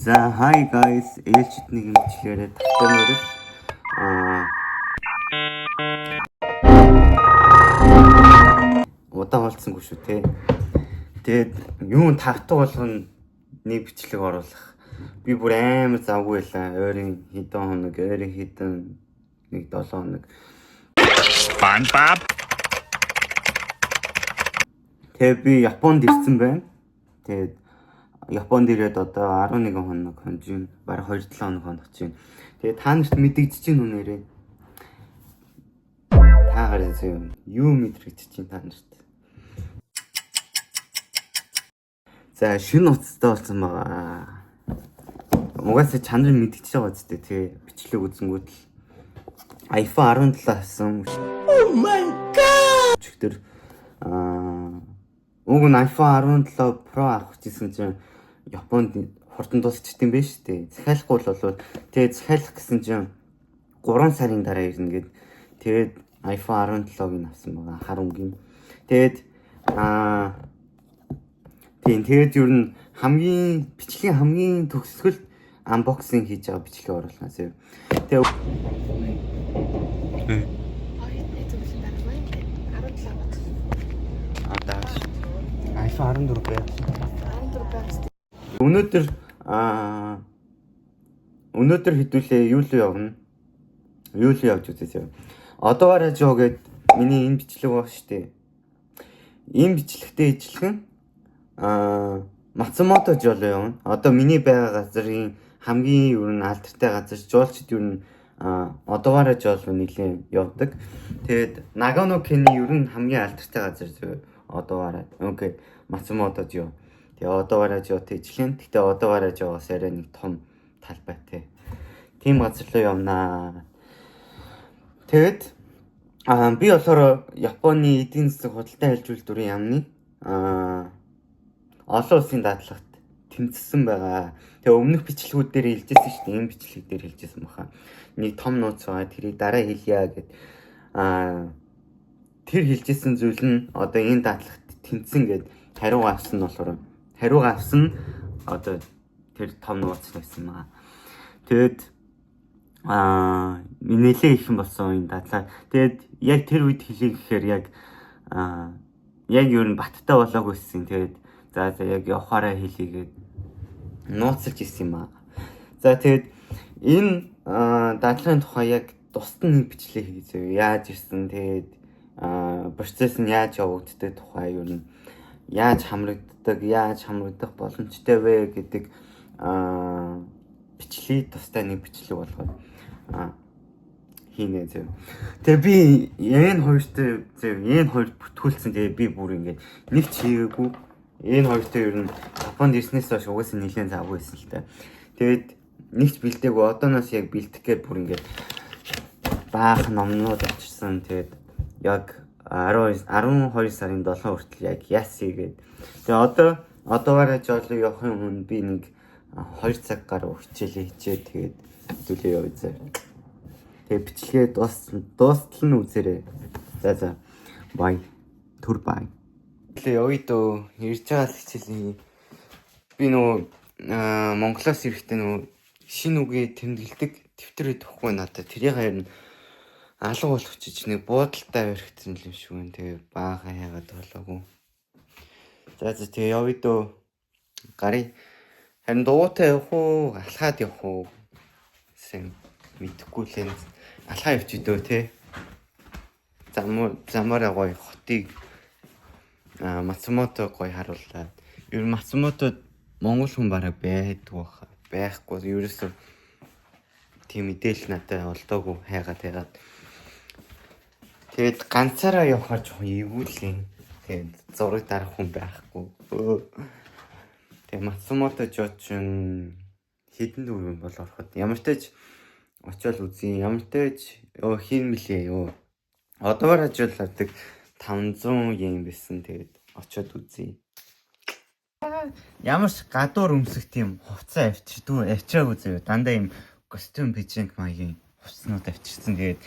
За, hi guys, ээлжид нэг юм бичлэгээрээ тавтай морил удаа болцсонгүй шүү те. Тэгээд юун тавтай болгоно нэг бичлэг оруулах. Би бүр амар завгүй байлаа. Ойрын хэдэн хоног, ойрын хэдэн нэг 7 хоног. SpongeBob. Тэгээд би Японд ирсэн байна. Тэгээд Японд ирээд одоо 11 хоног хонж байна. Бараг 2-7 хоног хонож байна. Тэгээд та нарт мэдэгдэж байна уу нэрээ? Та гараа зөө. Юу мэдрэгдэж байна та нарт? За, шинэ утастай болсон байгаа. Угаасаа чанар мэдэгдэж байгаа үстэй тий. Бичлэг үзэнгүүт л iPhone 17 авсан. Oh my god. Өчигдөр уг нь iPhone 17 Pro авах гэжсэн чинь Японд хурдан дуусчихдээ юм байна шүү дээ. Захиалахгүй л болвол тэгээд захиалах гэсэн чинь 3 сарын дараа ирнэ гэд. Тэгээд iPhone 17-ыг нь авсан байгаа, хар өнгийн. Тэгээд тийм, тэгээд ер нь хамгийн бичлэгийн хамгийн төгсгөл unboxing хийж байгаа бичлэг оруулна зөө. Тэгээд Оюутны зөвлөлийн дарга юм байна. 17 бат. Одоо iPhone 14 байв. 14 байх. Өнөөдөр хэдүүлээ юу л явна? Юу л явж үзээсэй. Одоогоор жоо гэд миний энэ бичлэг баг штэ. Энэ бичлэгтэй ижилхэн Мацумото жолоо явна. Одоо миний байгаа газрын хамгийн ер нь алдартай газар жуулчид ер нь Одовара жол нэлээд явдаг. Тэгээд Нагано кений ер нь хамгийн алдартай газар зөв Одовара. Окей, Мацумото жоо. Тэгээ Одовара жоотой ижилхэн. Гэхдээ Одовара жоогоос арай нэг том талбайтай. Тийм газар руу явнаа. Тэгээд би болохоор Японы эдийн засаг худалдаа хэлжүүл дүрийн яамны олон улсын дадлагт тэмцсэн байгаа. Тэгээ өмнөх бичлэгүүд дээр хэлжсэн шүү дээ. Энэ бичлэг дээр хэлжсэн баха. Нэг том нууц байгаа. Тэрийг дараа хэлье гэд тэр хэлжсэн зүйл нь одоо энэ дадлагт тэмцсэн гэд хариугаа авсан нь болохоор хариугаа авсан нь одоо тэр том нууц байсан байгаа. Тэгээд нэлээ их юм болсон энэ дадлаа. Тэгээд яг тэр үед хэлье гэхээр яг яг ер нь баттай болоогүй байсан. Тэгээд за яг явахаараа хэлье гэд нууцлж исэн юм аа. За, тэгээд энэ дадлагын тухай яг тусад нэг бичлэг хийе зөө. Яаж ирсэн, тэгээд процесс нь яаж явагддаг тухай, ер нь яаж хамрагддаг, яаж хамрагдах боломжтой вэ гэдэг бичлэгийг тусдаа нэг бичлэг болгоод хийнэ зөө. Тэгээ би энэ хоёртой зөө, энэ хоёр бүтгүүлсэн. Тэгээ би бүр ингээд нэг ч хийгээгүй. Энэ хоёртой ер нь Японд ирснээс хойш угаасаа нэлээд завгүй байсан л та. Тэгээд нэг ч бэлдээгүй, одооноос яг бэлдэх гээд бүр ингээд баахан номнууд авчирсан. Тэгээд яг 12 12 сарын 7 хүртэл яг яас хийгээд. Тэгээ одоо одоогаараа жолоо явахын өмнө би нэг 2 цаг гаруй хичээлээ хичээ, тэгээд хэдүүлээ явъя заа. Тэгээ бичлэгээ дуустал нь үзээрэй. За. Bye. Түр bye. Тэгээ явъя дөө. Ирж байгаа л хичээлийн. Би нөгөө Монголоос ирэхдээ нөгөө шинэ үгээ тэмдэглэдэг дэвтэр өгөхгүй надад. Тэрийг харин алга болгочих нэг буудалтай баригдсан юм шиг байна. Тэгээ баахан яагаад болоогүй. За, тэгээ явъя дөө. Гарыг харин дуутай явах уу, алхаад явах уу? Сайн мэдэхгүй л энэ. Алхаа явчих дөө те. Замаараа гоё хотыг Мацумото гоё харууллаа. Ер нь Мацумото монгол хүн бараг байдгүй баха. Байхгүй. Ерөөсөө тийм мэдээлэл надад олдоогүй хайгаад хайгаад. Тэгээд ганцаараа явахаар жоохон эвгүй л юм. Тэгээд зураг дарах хүн байхгүй. Тэгээд Мацумото жоо чин хэдэн төгрөг юм бол ороход ямар ч тач очиод үзье. Ямар ч ёо хин мөлий ёо. Одоогоор ажуулдаг 500 йен байсан. Тэгээд очиод үзье. Ямар ч гадуур өмсөх тийм хувцас авчирдгүй, авчираагүй заяа. Дандаа юм костюм пижинг маягийн хувцснууд авчирсан. Тэгээд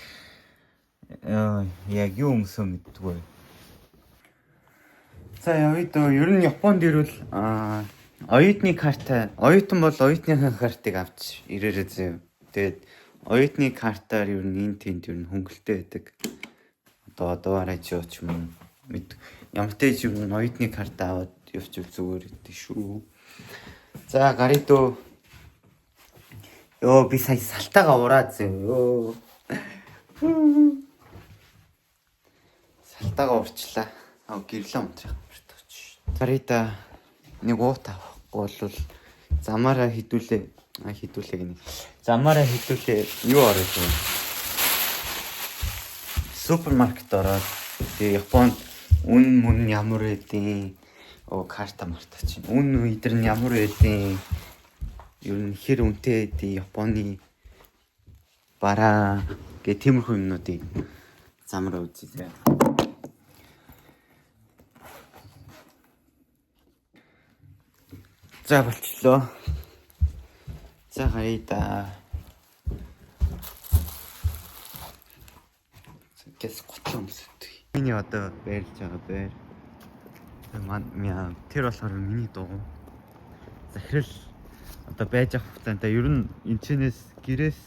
яг юу өмсөө мэддэггүй. За явъя дөө. Ер нь Японд ирвэл оюутны карта, оюутан бол оюутныхаа картыг авч ирээрэй зөө. Тэгээд оюутны картаар ер нь энэ тэнд ер нь хөнгөлтэй байдаг. Одоо одоорой ч юм уу. Мэд ямар ч юм нь оюутны карт аваад явчихвал зүгээр гэдэг шүү. За гаръя дөө. Йоо би сая салтаага ураад зөө. Йоо. Салтаага урчлаа. Аа гэрлээ унтрах мартаач. Гарита нэг уут авахгүй бол замаараа хідүүлээ. А хідүүлээ гинэ. Замаараа хідүүлээ юу ороод вэ? Супермаркет ороод тэгээ Японд үн мөн ямар байдیں۔ Оо карта марта чинь. Үн өдр нь ямар байдیں۔ Ер нь хэр үнэтэй байдیں۔ Японы бараа гэх тиймэрхүү юмнуудыг замраа үзье зэ. За болчлоо. За гаръя да. Гэс готлон өмсөдөг. Миний одоо байрлаж байгаа байр. Тэр ман тэр болохоор миний дугуй. Захирал одоо байж авах хугацаанд ер нь энэчнээс гэрээс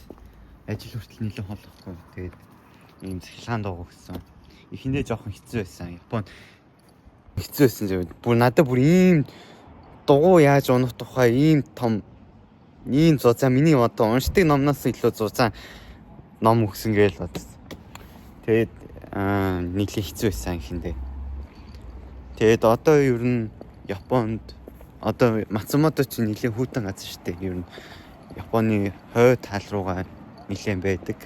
ажил хүртэл нэлээд хол واخгүй. Тэгээд ийм захиргаан дугуй гэсэн. Эхэндээ жоохон хэцүү байсан. Японд хэцүү байсан зүйл. Бүр надад бүр ийм дугуй яаж унах тухай ийм том ийм зузаан миний одоо уншдаг номноос илүү зузаан ном өгсөн гээл бодсон. Тэгээд нэлээд хэцүү байсан эхэндээ. Тэгээд одоо ер нь Японд одоо Мацумото чинь нэлээд хүйтэн газар шүү дээ. Ер нь Японы хой тал руугаа нэлээд байдаг.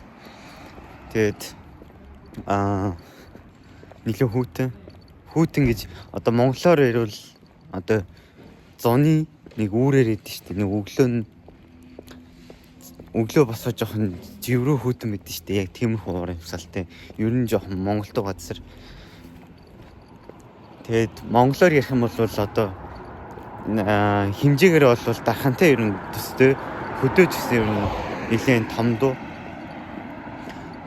Тэгээд нэлээд хүйтэн. Хүйтэн гэж одоо монголоор ярил одоо зуны нэг үүрээр идэв шүү дээ. Нэг өглөө нь өглөө босоо жоохон живрүү хүйтэн мэдэн шүү дээ. Яг тиймэрхүү уур амьсгалтай. Ер нь жоохон Монголд газар. Тэгээд монголоор ярих юм бол одоо хэмжээгээр бол дархантай ер нь төстэй хөдөө ч гэсэн ер нь нэлээд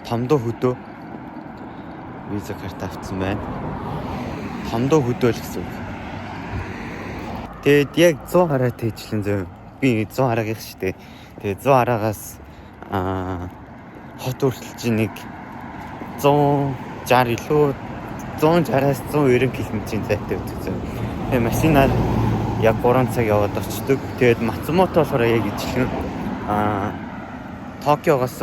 томдуу хөдөө виза карт авсан байна. Томдуу хөдөө л гэсэн үг. Тэгээд яг 100 хараатай ижилхэн зөв. Би 100 хараагийнх шүү дээ. Тэгээд 100 хараагаас хот хүртэл чи нэг 160 илүү 160-аас 190 км-ийн зайтай байдаг зөв. Тэгээд машинаар яг 3 цаг яваад очдөг. Тэгээд Мацумото болохоор яг ижилхэн Токиогоос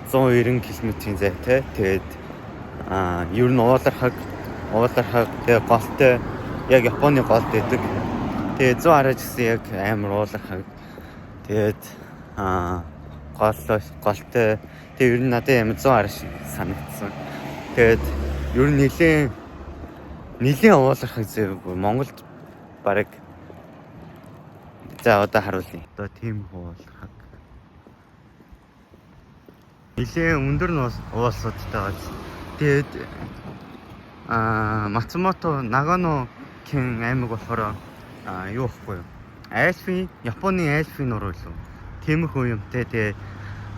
190 км-ийн зайтай. Тэгээд ер нь уулархаг тэгээ голтой яг Японы голд байдаг. Тэгээ 100 хараач гэсэн яг амар уулархаг. Тэгээд голтой тэгээ ер нь надад амар 100 хараа шиг санагдсан. Тэгээд ер нь нэлээд уулархаг зөв Монголд бараг за одоо харуулъя. Одоо тийм уулархаг. Нэлээд өндөр уулсуудтай байгаа. Тэгээд Мацумото Нагано кен аймаг болохоор юу байхгүй юу? Альпийн, Японы Альпийн нуруу илүү. Тиймэрхүү юмтай. Тэгээд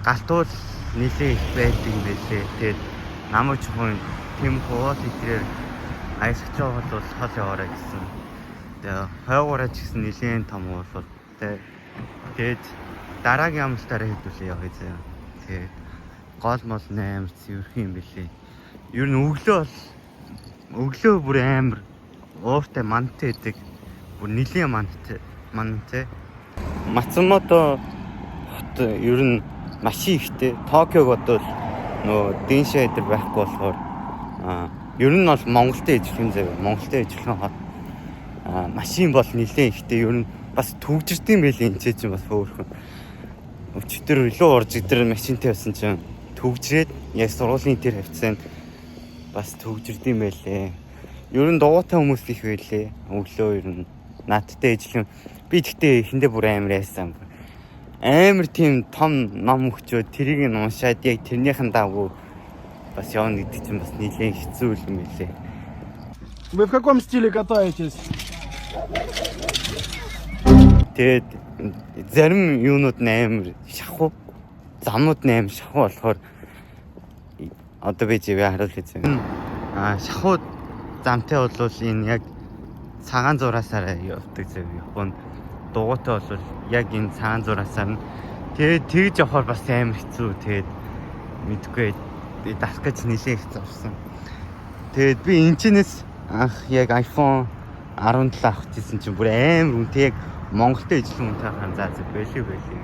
галтуул нэлээд их байдаг юм байлээ. Тэгээд намайг жоохон тиймэрхүү уул итрээр аясгаж байгаа бол хол яваарай гэсэн. Тэгээд хойгоороо ч гэсэн нэлээд том уулуудтай. Тэгээд дараагийн амралтаараа хэдүүлээ явъя заяа. Тэгээд гол мол амар цэвэрхэн юм байлээ. Ер нь өглөө бүр амар ууртай мантай байдаг. Бүр нэлийн мантай. Мацумото хот ер нь маш ихтэй. Токиог бодвол нөгөө дэншээ эдэр байхгүй болохоор ер нь бол Монголтой ижилхэн зав. Монголтой ижилхэн хот. Машин бол нэлийн ихтэй. Ер нь бас төгжирдэм байлээ энэ чинь бас хөөрхөн. Өчигдөр илүү урж идэр машинтай байсан чинь төгжрээд яг сургуулийн тэр хавцаанд бас төгжирдэм байлээ. Ер нь дугуйтай хүмүүс их байлээ. Өглөө ер нь надтай ижилхэн. Би тэгтээ эхэндээ бүр амар яасан. Амар тийм том ном өгчөө тэрийг нь уншаад яг тэрнийхэн дагуу бас явна гэдэг чинь бас нэлээд хэцүү юм байлээ. Вы в каком стиле катаетесь? Тэгээд зарим юунууд нь амар шахуу, замнууд нь амар шахуу болохоор одоо би живээ харуулъя зэ. Шахуу замтай бол энэ яг цагаан зураасаар явдаг зөв Японд. Дугуйтай бол яг энэ цагаан зураасаар нь тэгээд тэгж явахаар бас амар хэцүү. Тэгээд мэдгүй дарах гэж нэлээд их завсан. Тэгээд би энэ чинээс анх яг iPhone 17 авах гэсэн чинь бүр амар үнэтэй яг Монголтой ижлэн үнэтэй харан за за бэлээ бэлээ.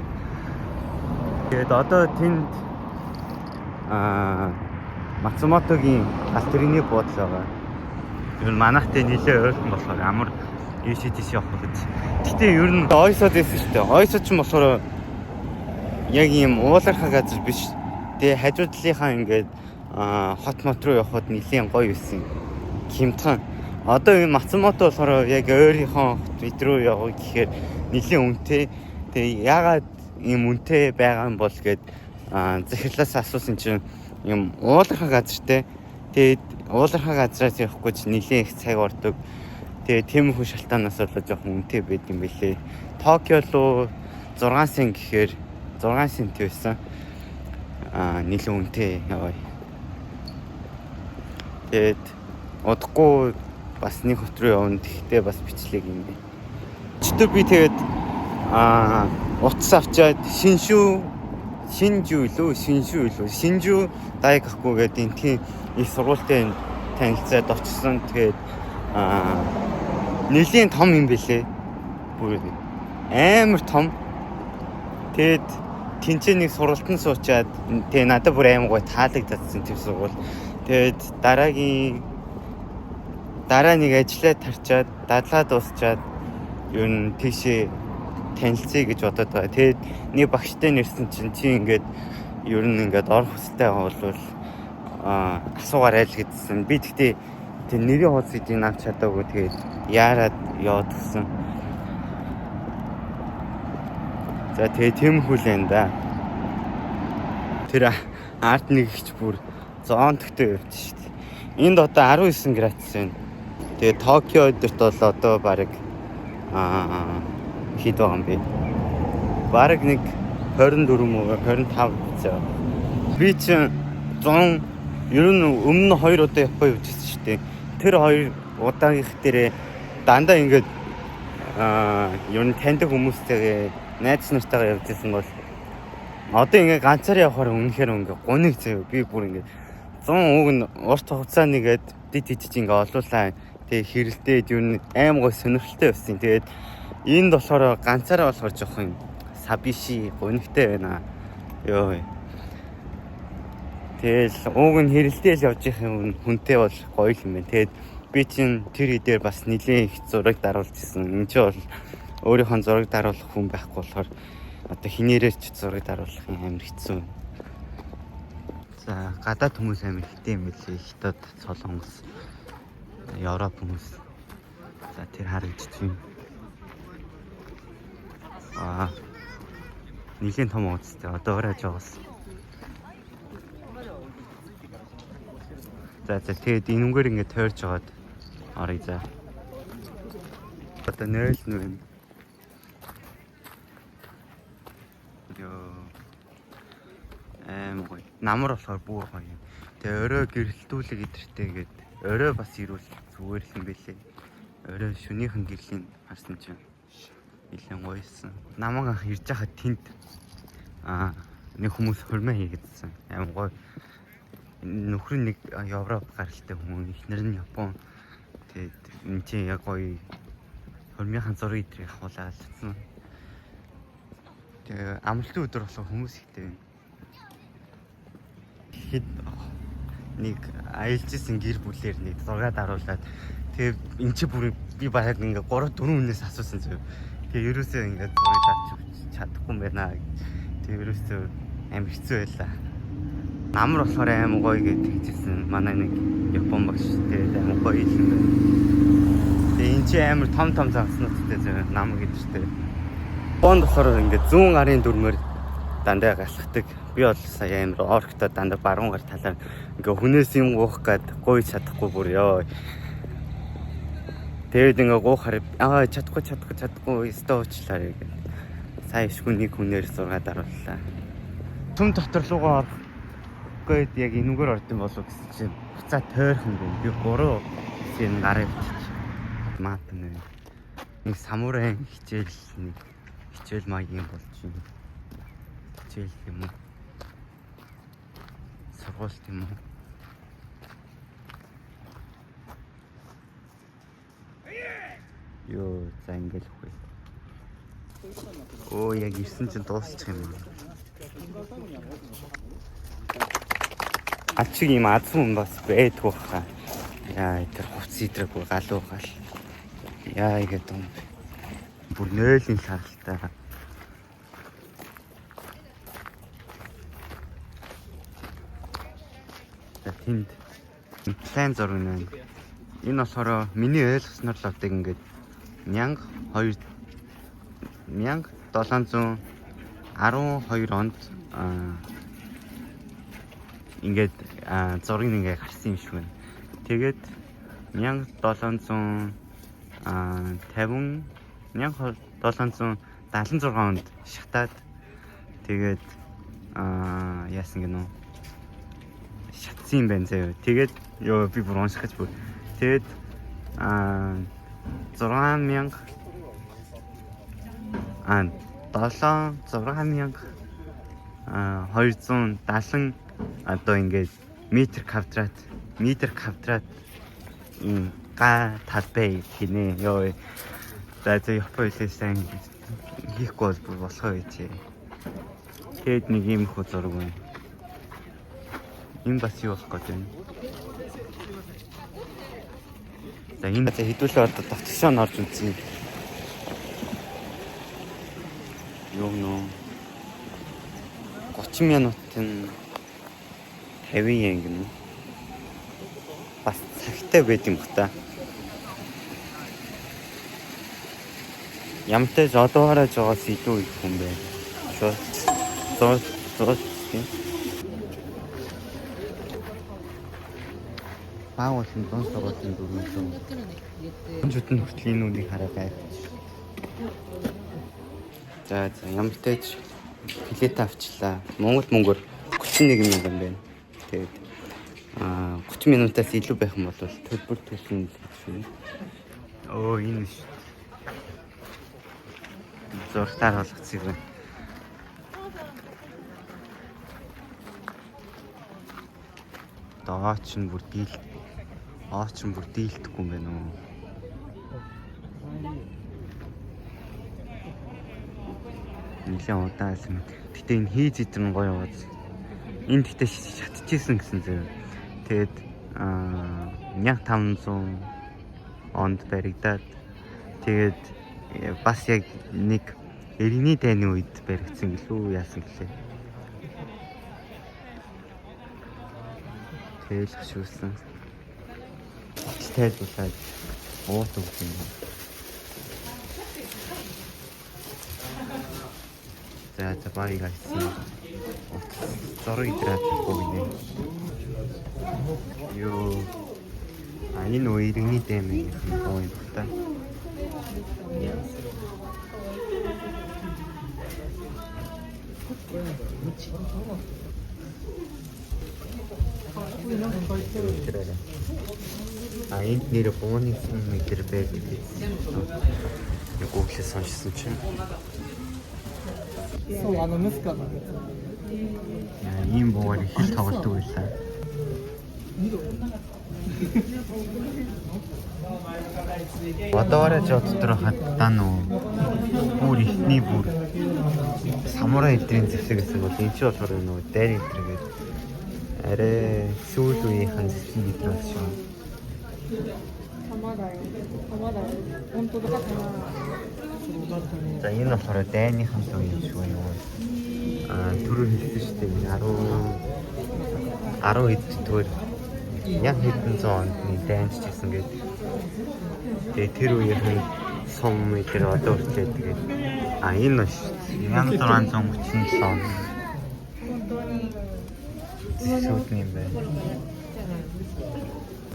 Тэгээд одоо тэнд Мацумотогийн галт тэрэгний буудал байгаа. Ер нь манайхтай нэлээ ойрхон болохоор амар ийшээ тийш явах гэж. Гэтэ ер нь Ойсод байсан шүү дээ. Ойсод ч юм болохоор яг ийм уулархай газар биш. Тэгээ хажуу талынхаа ингээд хот мот руу явхад нэлээд гоё байсан. Хямдхан. Одоо энэ Мацумото болохоор яг ойрынхоо хот бид рүү явах гэхээр нэлээд үнэтэй. Тэгээ яагаад ийм үнэтэй байгаа юм бол гээд захирлаас асуусан чинь юм уулархай газартай. Тэгээд уулархай газраас явахгүй ч нэлээд их цаг ордог. Тэгээд тиймэрхүү шалтгаанаас болоод жоохон үнэтэй байд юм бэлээ. Токио руу 6 сент гэхээр 6 сент байсан. Нэлээд үнэтэй яваа. Тэгээд удахгүй бас нэг хот руу явна. Тэгтээ бас бичлэг юм бэ. Өчигдөр би тэгээд утас авчаад Шинжүү Шинжүү Дайгаку гэдэг энтхийн их сургуультай танилцаад очсон. Тэгээд нэлийн том юм бэлээ. Бүр амар том. Тэгээд тэнцээ нэг сургалтанд суучаад тэгээ надад бүр амар гоё таалагдсан тэр сургууль. Тэгээд дараа нэг ажиллаа тарчаад дадлаа дуусчаад ер нь тийшээ танилцъя гэж бодоод байгаа. Тэгээд нэг багштай нэрсэн чинь чи ингээд ер нь ингээд орох хүсэлтэй байгаа бол асуугаарай л гэдсэн. Би тэгтээ тэр нэрийн хуудас гэдгийг авч чадаагүй. Тэгээд яарад яваад гисэн. За тэгээ тиймэрхүү л юм да. Тэр арт нэг ихч бүр зоон төгтөө явж шít. Энд одоо 19 градус байна. Тэгээ Токио өдөрт бол одоо бараг хэд байгаа юм бэ? Бараг нэг 24 мөр 25 зав. Би чинь 100 ер нь өмнө 2 удаа Япон явж ирсэн шүү дээ. Тэр 2 удаагийнх дээрээ дандаа ингээд ер нь таньдаг хүмүүстэйгээ найз нартайгаа явж ирсэн бол одоо ингээд ганцаар явахаар үнэхээр ингээд гуниг заяа. Би бүр ингээд 100 уг нь урт хугацааны гээд дид дид чи ингээд олуулаа. Тэгээ хэрэлдээд ер нь аим гой сонирхолтой байсан. Тэгээд энд болохоор ганцаараа болохоор жоох юм сабиши гунигтай байна. Йоо. Тэгэл ууг нь хэрэлдээл явж их юм хүнтэй бол гоё юм байна. Тэгээд би чинь тэр хэдээр бас нэлээд их зураг даруулж ирсэн. Энд чинь бол өөрийнхөө зураг даруулах хүн байхгүй болохоор одоо хинээрээ ч зураг даруулах юм амар хэцүү. За гадаад хүмүүс амар ихтэй юм билээ. Хятад, Солонгос, Европ хүмүүс. За тэр харагдчих юм. Нэлийн том уудастай. Одоо орой жоогоос. За тэгээд энэнгээр ингээд тойрж жагаад оръё за. Одоо 0 нь байна. Йоо. Аим гоё. Намар болохоор бүр гоё юм. Тэгээ орой гэрэлтүүлэг идэртэй гээд орой бас ирүүл зүгээр л юм бэлээ. Орой шөнийхэн гэрлийн харсан чинь нэлээд гоёсэн. Намайг анх ирж байхад тэнд нэг хүмүүс хурмаа хийгээдсэн. Аим гоё. Нөхөр нь нэг Европ гаралтай хүн, эхнэр нь Япон. Тэгээд энэ чинь яг гоё хурмынхаа зураг идрийг авахулаалцсан. Тэгээ амралтын өдөр болохоор хүмүүс ихтэй байна. Тэгэхэд нэг аялж исэн гэр бүлээр нэг зураг даруулаад тэгээ эн чи бүр би бараг ингээ 3 4 хүнээс асуусан зү. Тэгээ ерөөсөө ингээ зураг дарч чадахгүй юм байна. Тэгээ ерөөсөө амар хэцүү байлаа. Намар болохоор амар гоё гэж хэлжсэн. Манай нэг Япон багш тэгээд амар гоё юм байна. Тэгээ эн чи амар том том загснуудтай зөв нам гэдэртэй. Японд болохоор ингээ зүүн гарын дүрмээр дандаа галхдаг. Би бол сая амар орктой дандаа баруун гар талаар ингээ хүнээс юм гуйх гээд гуйж чадахгүй бүр ёо. Тэгээд ингээ гуйхаар чадахгүй өстө уучлаарай гэд. Сая ишгүй нэг хүнээр зураг дарууллаа. Түм дотор руугаа орох гээд яг энүүгээр орд юм болов гэсэн чинь Хуцаа тойрхон байна. Би 3 хэсэг гараа өвччих. Мап нэ. Нэг самурай хичээл нэг хичээл маягийн болж байна. Хичээл юм уу? Сургууль юм уу? Йоо, за ингээл үхээ. Оо, яг ирсэн чинь дуусчих юм аа. Ачиг юм азсан хүн бас байдгүй хаа. Яа, тэр хувцс идрээгүй галуу гал. Яа, игээд юм. Бүр нөөлийн саралтай. За тэнд план зураг нь байна. Энэ болохоор миний ойлгосноор л одоо ингээд 1712 онд ингээд зургийг ингээд гарсан юм шиг байна. Тэгээд 1750 1776 онд шатаад тэгээд яасан гэнэ үү? Шатсан юм байна заяа. Тэгээд ёо би бүр унших гэж бүр. Тэгээд 6000 7 6270 одоо ингээд метр квадрат ийм га талбай гинэ. Йоо. За за Япон хэлээ сайн хийхгүй бол бүр болохоо гэж. Тэгэд нэг ийм хүү зураг байна. Энэ бас юу болох гэж байна. За энэ за хэдүүлээ одоо дотгошоо нь орж үзье. Юу нөө 30 минутын 50 йен гэнэ. Бас цагтай байд юм бах та. Ямтай ч одоохороо жогоос илүү их юм бэ. Шууд 100 тийм. Баг болон дунд сургуулийн 400. Хүнчүүд нь хүртэл энэ үнийг хараа гайхаж. За за ямартай ч билет авчлаа. Монгол мөнгөөр 31 мянган байна. Тэгээд 30 минутаас илүү байх юм бол төлбөр төлнө л гэж байна. Оо энэ шүү. Зургатаар болгоцсон юм байна. Дооч нь бүр дийл. Ооч нь бүр дийлдэхгүй юм байна уу? Нилээн удаан юм. Гэтэ энэ хийж идэр нь гоё яваад. Энэ гэтэ шатчихсэн гэсэн зэрэг. Тэгээд 1500 онд баригдаад тэгээд бас яг нэг иргэний дайны үед баригдсан гэлүү яасан гэлээ. Тэгэл хашуулсан. Тайлбарлаад уут өгөх юм. За за bye guys. Зураг идрээ авчихгүй гинэ. Йоо. А энэ нөө иргэний дайм юм гоо юм та. А энд нэр бууны сум мэдэр байдаг гэсэн. Нэг Google-с уншсан чинь. Яа, ийм буугаар их л тоглодог байлаа. Одоорой жоо дотор хаддаа нөө бүр ихний бүр самурай эдрийн зэвсэг гэсэн бол энэ чи болохоор нөө дайр эдэр гэдэг арай сүүл үеийнхэн зэвсэг эдэр бас шүү. За энэ болохоор дайныхан л үе юм шиг байна уу? Аа түрүү хэлсэн шүү дээ 10 10 хэддүгээр яг хэдэн зуун онд нэг дайнчжсэн гэдэг. Тэгээ тэр үеийнхэн сум эдэр одоо хүртлээ тэгээд а энэ нь 1637 он. Сүйдэн юм байна.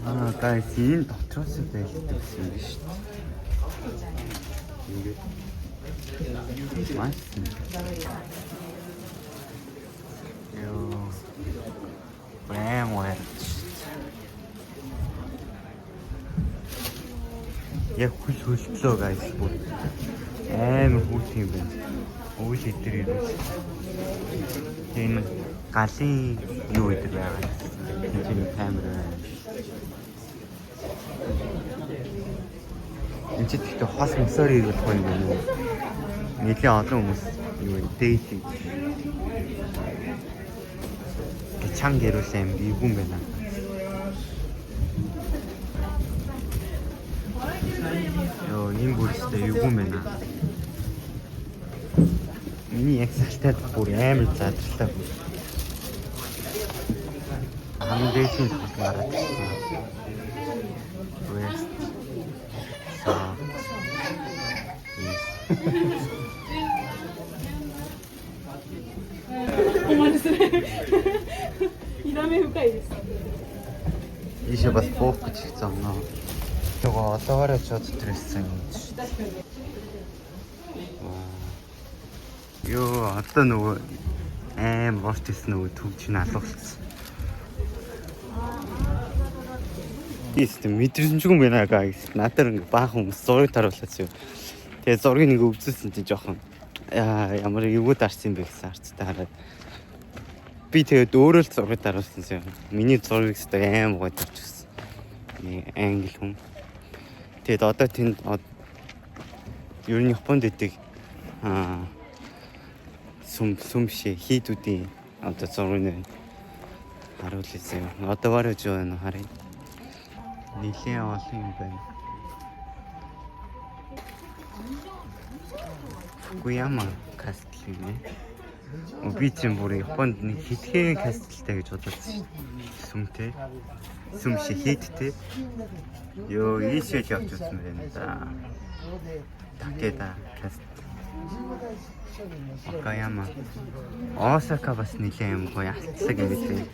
Аа guys энэ дотроос байлдаг гэсэн юм биш үү? Ингээд маш. Йоо. Брэм уу. Яг хөл хөлтлөө guys бүр амар хүүт юм байна. Үйл идэр ирвэл. Тэгээ энэ галын юу гэдэг байгаа. Энд чинь камер байна. Энд чинь гэхдээ хос мөсөөр ирвэл гоё юм байна уу? Нэлээд олон хүмүүс юу вэ? Дээд чанга гэрүүл аим эвгүй юм байна. Йоо, энэ бүрстэй эвгүй юм байна. Миний яг салтаад бүр амар задралтай бүр. Хамгийн дээшийн тал гараад ирсэн. West South East. 否め深いです。 Ийшээ бас буух гэж их зомноо. Нөгөө одоогоороо ч дотор ирсэн юм чи. Йоо, одоо нөгөө аим урт ирсэн нөгөө төв чинь алгуулсан. Ийст мэдрэмжгүй юм байна guys. Надаар ингээ баахан хүмүүс зураг таруулаад юу. Тэгээ зургийг ингээ өвзүүлсэн чинь жоохон яа ямар эвгүй дарсан юм бэ гэсэн харцтай хараад би тэгээд өөрөө л зураг даруулсан юм. Миний зургийг өстой аим гой дарчихсан. Нэг англи хүн. Тэгээд одоо тэнд ер нь Японд идэг аа сүм сүм ши хийдүүдийн одоо зургийг харуулсан юм. Одоо вараж байна харъя. Нилээн олон юм байна. Фукуяма castle юм ээ. Би чинь бүр Японд нэг хэдхэн castle тай гэж бодсон шүү дээ. Сүмтэй. Сүм шиг хийдтэй. Йоо, ийшээ л явж үзсэн байна да. Такеда castle. Окаяма. Осака бас нэлээд юм гоё алтлаг юм билээ.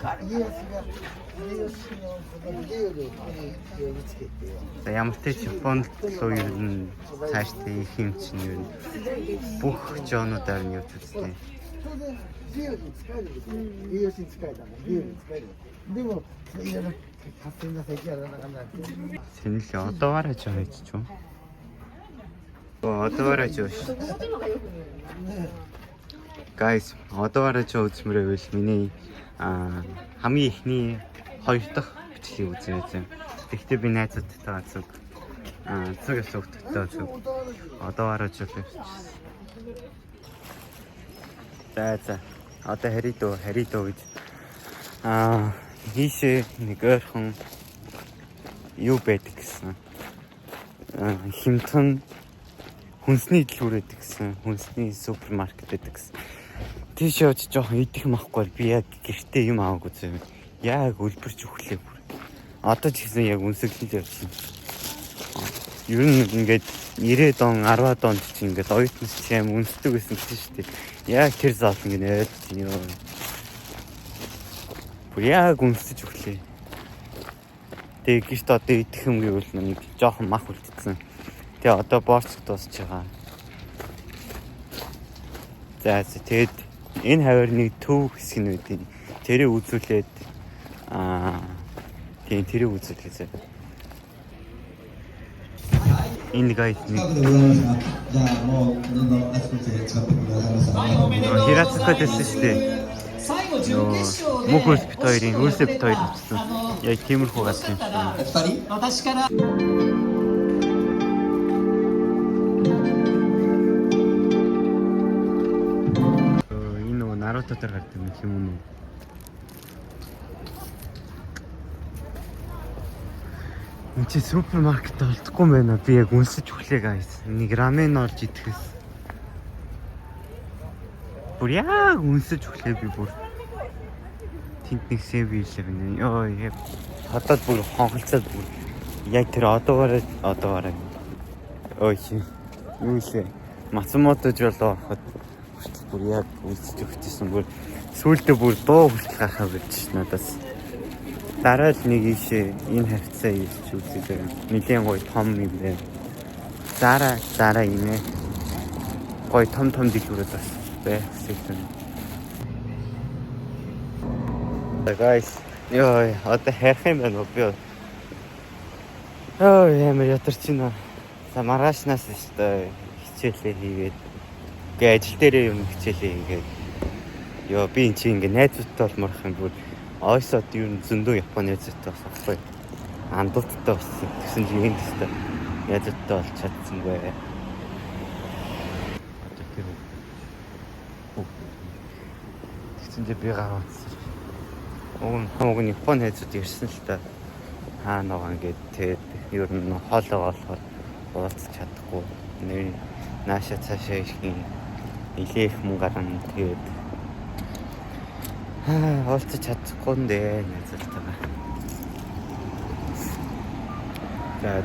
За ямар ч Японд руу ер нь цаашдаа их юм чинь ер нь бүх жонуудаар нь явж үзтээ. 当然自由に使えること栄養士に使えたもん自由に使えるでもいろいろ合戦が関やらなかなって Сэнэл одоогоор ч хийж ч юм. Одоогоор ч биш. Guys, одоогоор ч үзмээрээ миний хамгийн эхний хоёр дахь бичлэгийг үзсэн байсан. Тэгэхдээ би найзуудтайгаа зүг зүг асуугттай зүг одоогоор ч явчихсан. За за. Одоо харидөө харидөө гэж хийшээ нэг ойрхон юу байдаг гэсэн. Хямдхан хүнсний дэлгүүр байдаг гэсэн. Хүнсний супермаркет байдаг гэсэн. Тийш явж жоохон идэх махгүй би яг гэртээ юм аваагүй зөө. Яг үлбэрч өглөө бүр. Одоо ч гэсэн яг үнсэглэл явчихсан. Ер нь ингээд 90-ад он 10-ад онд чинь ингээд оюутнаас чи аим үнсдэг байсан гэсэн шүү дээ. Яг тэр зал ингээд ойлгож юм. Бүр яг үнсэж өглөө. Тэгээ гэрт одоо идэх юм гэвэл нэг жоохон мах үлдсэн. Тэгээ одоо борцог дуусч байгаа. За тэгээд энэ хавар нэг төв хэсэг нь үүдийн. Тэрийг үзүүлээд тийм тэрийг үзүүлээ. Энэ guys нэг Хирацукад байсан шүү дээ. Мөнх хөлс бит хоёрын хөлсөө бит хоёр авчихсан. Яг тиймэрхүү газар юм шиг. Энэ нөгөө Наруто дээр гардаг юм юм уу? Энд чи супермаркет олдохгүй юм байна. Би яг үнсэж өглөө guys. Нэг рамен олж идэхээс. Бүр яг үнсэж өглөө би бүр. Тэнд нэг сэв илээ байна. Йоо яг тодод бүр хонхолцоод бүр яг тэр одоогоор ой юу лээ. Мацумото жолоо ороход хүртэл бүр яг үнсэж өгчээсэн бүр сүүлдээ бүр дуу хүртэл гарахаа болж ш надаас. Дараа л нэг ийшээ энэ хавцаа ийш үзээ. Нилээн гоё том юм байна. Зара юм ээ. Гоё том том дэлгүүрүүд бас байх хэрэгтэй. За guys, ёо одоо хайрах юм байна уу би? Ой ямар ядарч байна. За, маргаашнаас өстой хичээлээ хийгээд, гээ ажил дээрээ юм хичээлээ хийгээд. Йоо, би эн чинь ингээ найзуудтай болмоор юм бүр ойсод юу зөндөө Японы найзуудтай болсон байхгүй. Андуудтай болсон. Тэгсэн чинь энд өстой найзуудтай болж чадсангүй. Одоо тэр тэгсэн чинь би гараад уг нь Японы найзууд ирсэн л та. Хаа нөгөө ингээд тэгээд ер нь хоолоо болохоор уулзах чадахгүй. Нэр нааша цаашаа ихийн нилээх мөнгө гарна, тэгээд уулзах чадахгүй нь дээ найзуудтайгаа. За.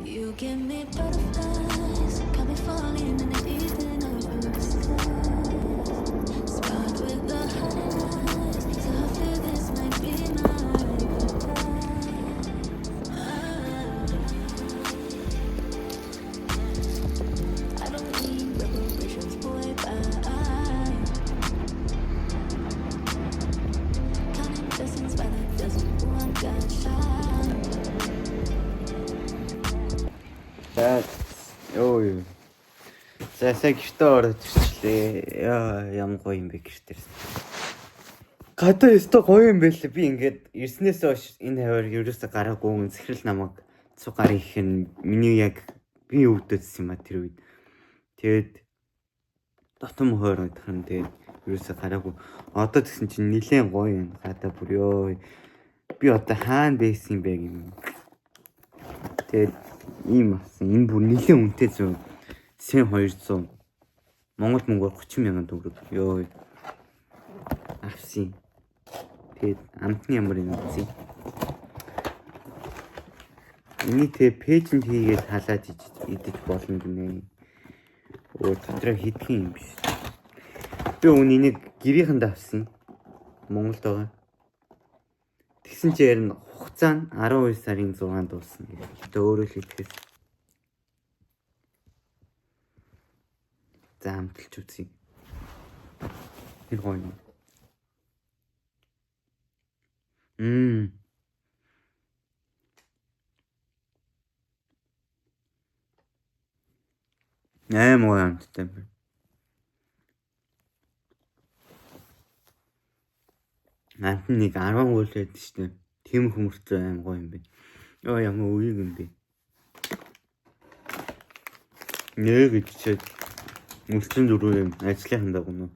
You give me butterflies, got me falling in the evening of the skies. Spark with the highlights, so I feel this might be my goodbye. I don't need reparations, boy, bye. Counting blessings by the dozen, ooh, I got shy. За, ёо ёо. За, сая гэртээ ороод ирчлээ. Яа, ямар гоё юм бэ гэрт ирсэн. Гадаа өстой гоё юм байлээ. Би ингээд ирснээс хойш энэ хавар ерөөсөө гараагүй, захирал намайг цуг гарын их нь миний яг би өвдөдсөн юм а тэр үед. Тэгээд дотом хойр гэдэг юм, тэгээд ерөөсөө гараагүй. Одоо тэгсэн чинь нилээн гоё юм. Гадаа бүр ёо. Би одоо хаана байсан юм бэ гэмээр. Тэгээд ийм болсон. Энэ бүр нилээн үнэтэй зү. 1200. Монгол мөнгөөр 30 мянган төгрөг. Ёо. Авсан. Тэгээд амтны ямар юм үзье. Эний тэ пэйжэнд хийгээд халаад идэж болно гинэ. Өө, дотроо хэдхэн юм биш. Би үүн энийг гэрийнхэнд авсан. Монголд байгаа. Тэгсэн чинь ярин хугацаа нь 12 сарын 6-нд дуусна гэх. Гэтэ өөрөө л идэхээс. За, амталж үзье. Тэр гоё юм. Мм. Аим гоё амттай юм байна. Амт нь нэг 10 гуйл байдаг шүү дээ. Тийм хүмүүртлээ аим гоё юм байна. Йоо, ямар үеиг юм бэ. Нэ гэж чихэд үлцэн дөрөв юм ажлынхан дагуу.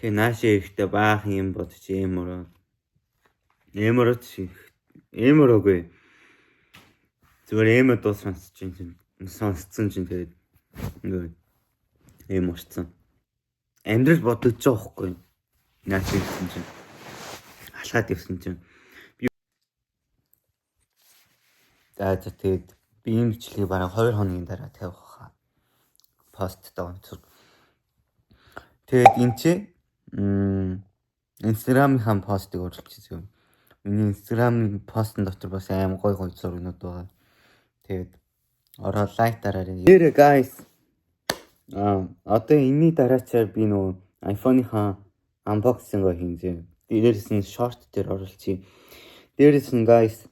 Тэгээ наашаа ирэхдээ баахан юм бодож эмороо. Эмороо чи эмороогүй. Зүгээр эмо дуу сонсож чинь сонсцсон чинь тэгээд ингээд эм орцсон. Амьдрал бодож байгаа хгүй. Наашаа ирсэн чинь алхаад ирсэн чинь би за за тэгээд би ийм бичлэгийг бараг 2 хоногийн дараа тавих хаа. Посттойгоо. Тэгээд энэ чи Instagram-ийн постыг оруулчих юм. Миний Instagram постн дотор бас аим гой гой зургнууд байгаа. Тэгээд ороод like дараарай. Нэрэ guys. Одоо энэний дараачаар би нөгөө iPhone-ийнхаа unboxing хийнэ. Дээрээс нь short дээр оруулчих. Дээрээс нь guys,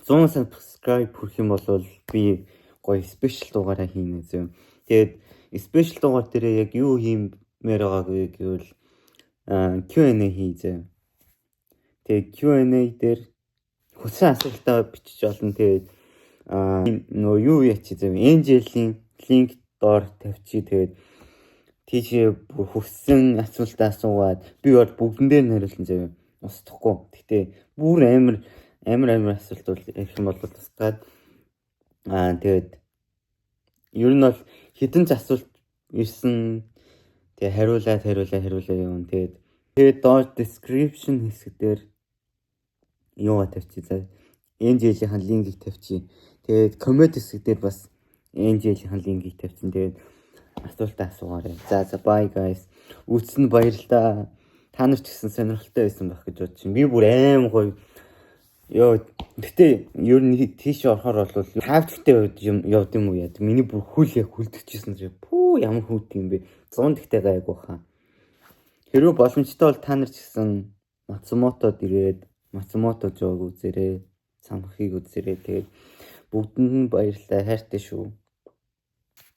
100 subscribe хүрэх юм бол би гоё special дугаараа хийнэ зөө. Тэгээд special дугаар дээрээ яг юу хиймээр байгааг вэ гэвэл Q&A хийзээ. Тэгээд Q&A дээр хүссэн асуултаа бичиж болно. Тэгээд нөгөө юу яач зөө, Angel-ийн link доор тавьчих. Тэгээд тийшээ бүр хүссэн асуултаа асуугаад би бол бүгдэн дээр нь хариулсан зөө. Устдахгүй. Гэтэ бүр амар амар амар асуулт бол ирэх юм бол устгаад тэгээд ер нь бол хэдэн ч асуулт ирсэн, тэгээ хариулаад хариулаа хариулаа юм. Тэгээд доор description хэсэг дээр юугаа тавьчих. За, Angel-ийн link ийг тавьчих. Тэгээд comment хэсэг дээр бас Angel-ийн link ийг тавьчихсан. Тэгээд асуултаа асуугаарай. За за, bye guys. Үзсэн баярлалаа. Та нар ч гэсэн сонирхолтой байсан байх гэж бодож байна. Би бүр аим гоё. Йоо, гэтээ ер нь тийш орохоор бол таавчтай юм явд юм уу яа. Миний бүр хөл яг хүлдэгчээсэн чинь пүү, ямар хүүт юм бэ. 100 тэгтээ гайгүй хаа. Хэрвээ боломжтой бол та нар ч гэсэн Мацумотод ирээд Мацумото жог үзээрэй. Цамхыг үзээрэй. Тэгээд бүгдэнд нь баярлалаа. Хайртай шүү.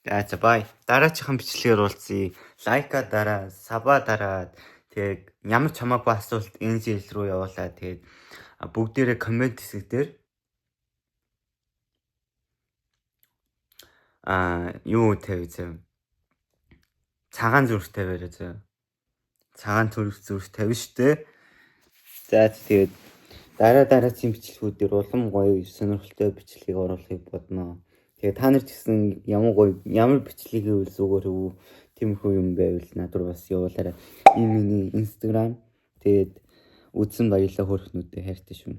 За за bye. Дараачихын бичлэгээр уулзъя. Like аа дараа, sub аа дараад тэгээд ямар ч хамаагүй асуулт энэ зээл рүү явуулаа. Тэгээд бүгдээрээ comment хэсэг дээр юу тавь зөө. Цагаан зүрх тавиарай зөө. Цагаан зүрх зүрх тавина штэ. За тэгээд дараа дараагийн бичлэгүүдээр улам гоё сонирхолтой бичлэгийг оруулахыг бодно. Тэгээд та нар ч гэсэн ямар гоё ямар бичлэг хийвэл зүгээр үү? Тиймэрхүү юм байвал над руу бас явуулаарай. Энэ миний Instagram. Тэгээд үзсэн баярлалаа хөөрхнүүдээ хайртай шүү.